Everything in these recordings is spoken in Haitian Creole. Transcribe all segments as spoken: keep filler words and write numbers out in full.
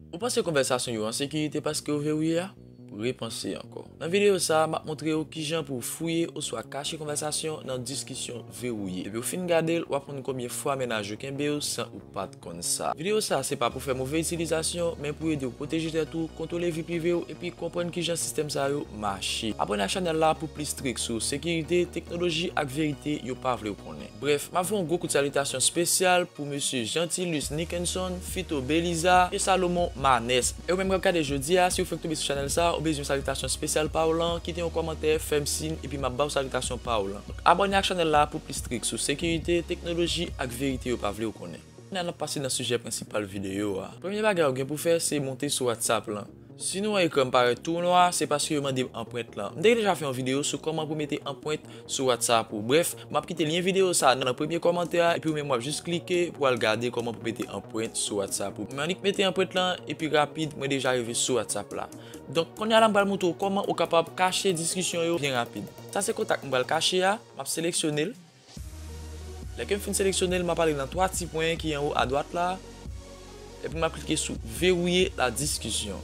Ou panse konvèsasyon yo an sekirite paske yo verouye a? Repanse ankò. Nan videyo sa a, m ap montre w kijan pou w fouye oswa kache konvèsasyon nan diskisyon verouye. Depi w fin gade l, w ap konn konbyen fwa mennaj ou kenbe w san ou pa t konn sa. Videyo sa a se pa pou fè move itilizasyon, men pou ede w pwoteje tèt ou, kontwole vi prive w, epi konprann kijan sistèm sa yo mache. Abòne ak chanèl la pou plis trik sou sekirite, teknoloji ak verite yo pa vle w konnen. Brèf, m ap voye yon gwo kout salitasyon espesyal pou mesye Jeantilus Nickenson, Fito Beliza e Salomon Manès. E ou menm k ap gade jodi a, si w fèk tonbe sou chanèl sa, ou bezwen salitasyon espesyal pa w lan, kite yon kòmantè, fè m siy, epi m ap ba w salitasyon pa w lan. Donk, abòne ak chanèl la pou plis trik sou sekirite, teknoloji ak verite yo pa vle w konnen. Kounye a n ap pase nan sijè prensipal videyo a. Premye bagay ou gen pou fè, se monte sou WhatsApp lan. Si nou wè ekran m parèt tou nwa, se paske yo mande m anprent lan. M te deja fè yon videyo sou kòman pou mete anprent sou WhatsApp ou. Brèf, m ap kite lyen videyo sa a nan premye kòmantè a, epi ou menm w ap jis klike pou w al gade kòman pou mete anprent sou WhatsApp ou. M annik mete anprent lan, epi rapid, mwen deja rive sou WhatsApp la. Donk, kounye a la, m pral montre w kòman ou kapab kache diskisyon yo byen rapid. Sa se kontak m pral kache a, m ap seleksyone l. Lè ke m fin seleksyone l, m ap ale nan twa ti pwen ki anwo adwat la, epi m ap klike sou verrouiller la discussion.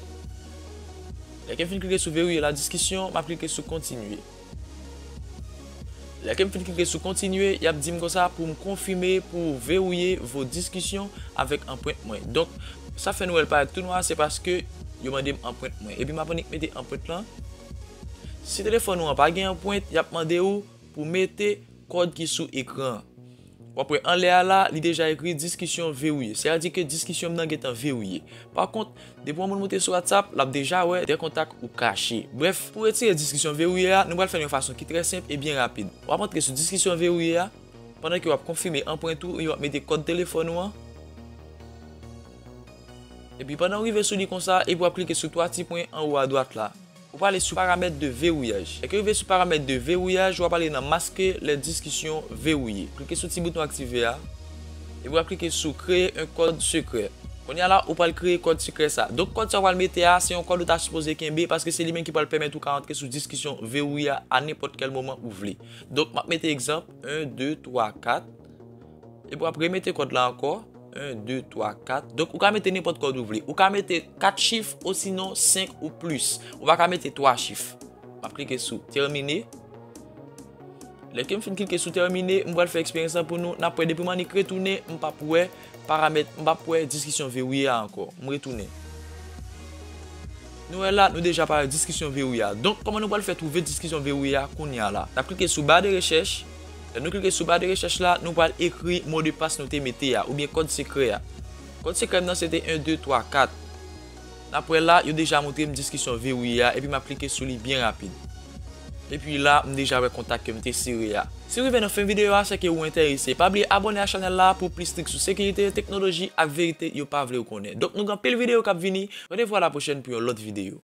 Lè ke m fin klike sou verrouiller la discussion, m ap klike sou continuer. Lè ke m fin klike sou continuer, y ap di m konsa pou m konfime pou verrouiller vos discussions avèk anprent mwen. Donk, sa fè nou wè l parèt tou nwa, se paske yo mande m anprent mwen. Epi m ap annik mete anprent lan. Si telefòn ou an pa gen anprent, y ap mande w pou mete kòd ki sou ekran an. W ap wè anlè a la, li deja ekri diskisyon verouye. Sa vle di ke diskisyon m nan gentan verouye. Pa kont, depi yon moun moute sou WhatsApp, l ap deja wè de kontak ou kache. Brèf, pou retire diskisyon verouye a, nou pral fè l yon fason ki trè senp e byen rapid. W ap antre sou diskisyon verouye a, pandan ke w ap konfime anprent ou, w ap mete kòd telefòn ou an. Epi pandan w rive sou li konsa, epi w ap klike sou twa ti pwen anwo adwat la. Ou prale sou paramèt de verouyaj. Lè ke w rive sou paramèt de verouyaj, w ap ale nan maske lè diskisyon verouye. Klike sou ti bouton aktive a. Epi w ap klike sou kreye yon kòd sekrè. Kounye a la, ou pral kreye kòd sekrè sa. Donk, kòd sa w pral mete a, se yon kòd ou ta sipoze kenbe paske se li menm ki pral pèmèt ou ka antre sou diskisyon verouye a a nenpòt kèl moman ou vle. Donk, m ap mete egzanp, en, de, twa, kat. Epi w ap remete kòd la ankò. En, de, twa, kat. Donk, ou ka mete nenpòt kòd ou vle. Ou ka mete kat chif osinon senk ou plis. Ou pa ka mete twa chif. M ap klike sou termine. Lè ke m fin klike sou termine, m pral fè eksperyans lan pou nou. N ap wè depi m annik retounen, m p ap wè paramèt, m p ap wè diskisyon verouye a ankò. M retounen. Nou wè la, nou deja parèt diskisyon verouye a. Donk, kòman nou pral fè twouve diskisyon verouye a kounye a la? N ap klike sou ba de rechèch. Lè nou klike sou ba de rechèch la, nou pral ekri mo de pas nou te mete a, oubyen kòd sekrè a. Kòd sekrè m nan se te en, de, twa, kat. N ap wè la, yo deja montre m diskisyon verouye a, epi m ap klike sou li byen rapid. Epi la, m deja wè kontak ke m te sere a. Si w rive nan fen videyo a, se ke ou enterese. Pa bliye abòne a chanèl la pou plis trik sou sekirite, teknoloji ak verite yo pa vle w konnen. Donk, nou gen anpil videyo k ap vini. Randevou a la pwochèn pou yon lòt videyo.